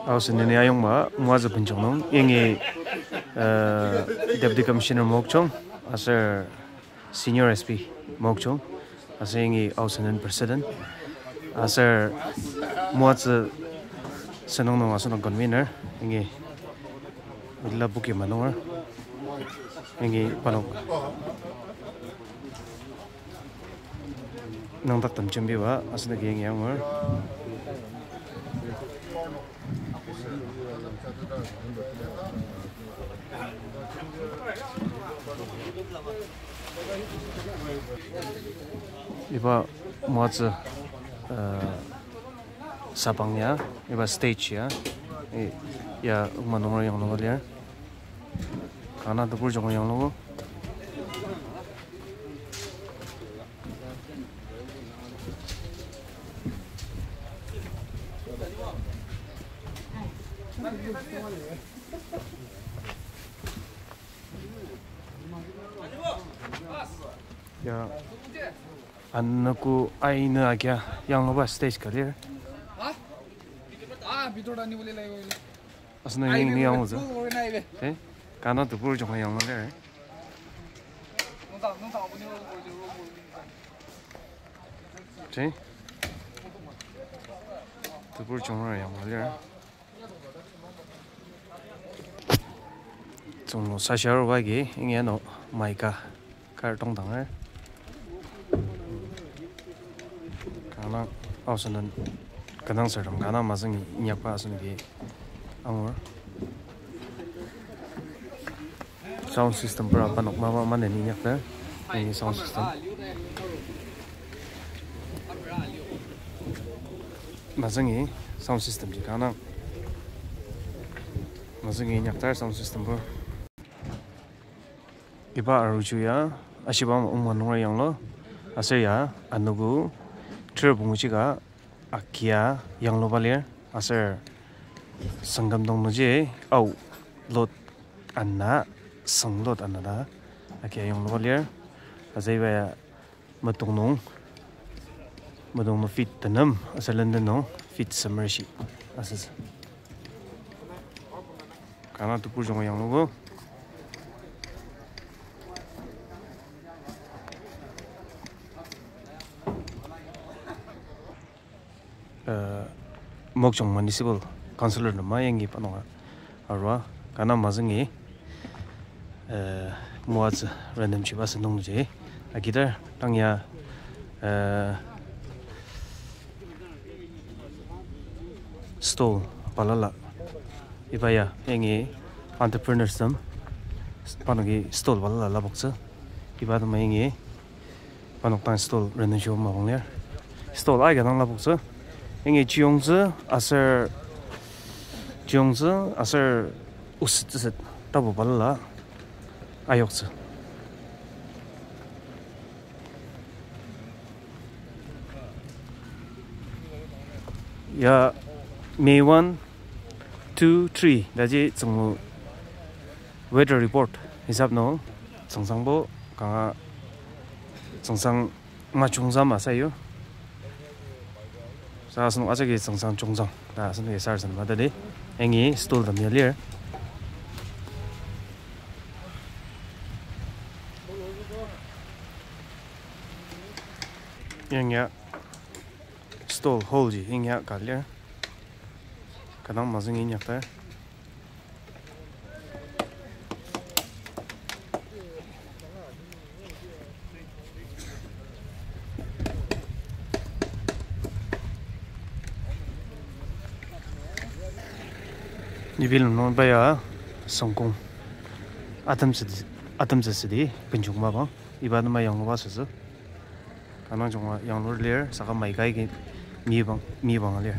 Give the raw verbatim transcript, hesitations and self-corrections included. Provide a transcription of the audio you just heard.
Aosen neni ayongba Moatsü Benjong nung, yangi, uh, Deputy Commissioner Mokokchung, aser Senior S P Mokokchung, aser yangi Aosen President, aser Moatsü Senung nung asenok convener, yangi Vila Buki Manunger, yangi parnok nüngdaktem jembiba, asenoki yangi angur. Iba Moatsü, uh, sabang ya, iba stage ya, i, ya Ungma nunger yangluba lir. Kanga tebur junga yanglugo. Ya, anogo aina agia yangluba stage ka lir. Asenoki yangi ni yanglutsü. Eh? Kanga tebur junga yanglu lir. Ji? Tebur junga yanglu lir. Tsünglu sasha aruba agi, ingi ano maika kar tongdanger. Kanga aosen den kanga serdang kanga mazüngi inyakba asenoki angur. Sound system pura parnok mapa maneni inyakta. Ini sound system. Mazüngi sound system ji kanga. Mazüngi inyakta sound system pur. Iba aruju ya, ashiba ama Ungma nunger yanglu. Aser ya, anogo, ter pungu jika, agia yangluba lir, aser Sangkamdong nungji, au, lot ana, seng lot ana ta, agia yangluba lir, aser iba ya, metong nung, metong nung feet tenem, aser lenden nung, feet semer shi, asütsü. Kanga tebur junga yanglugo. Uh, Mokokchung Municipal Councillor nung ma yangi parnoka arua, kanga mazüngi, uh, Moatsü renemshiba sentong ji, akidar tang ya, uh, stall balala. Iba ya, yangi entrepreneurs tem, parnoki stall balala lapoktsü. Iba tema yangi, parnok dang stall renemshiba mapang lir. Stall aika dang lapoktsü. Yangi chiyongtsü aser, chiyongtsü aser osettsüset tapu balala ayoktsü. Ya, May one, two, three, taji tsünglu weather report hisap nung, tsüngsangbo, kanga tsüngsang majungzam asayu. Sa asenok ajaki tsüngsang jungzang ta asenoki sarasadem atadi. Yangi stall tem ya lir. Yangi ya stall hall ji yangi ya ka lir. Kanga mazüngi inyakta. Ni bilemnung iba ya sengkong atemtsü, atemtsü südi, benjung mapang, iba nema yangluba sütsü. Kanga junga yanglur lir, saka maika agi meyipang, meyipang lir.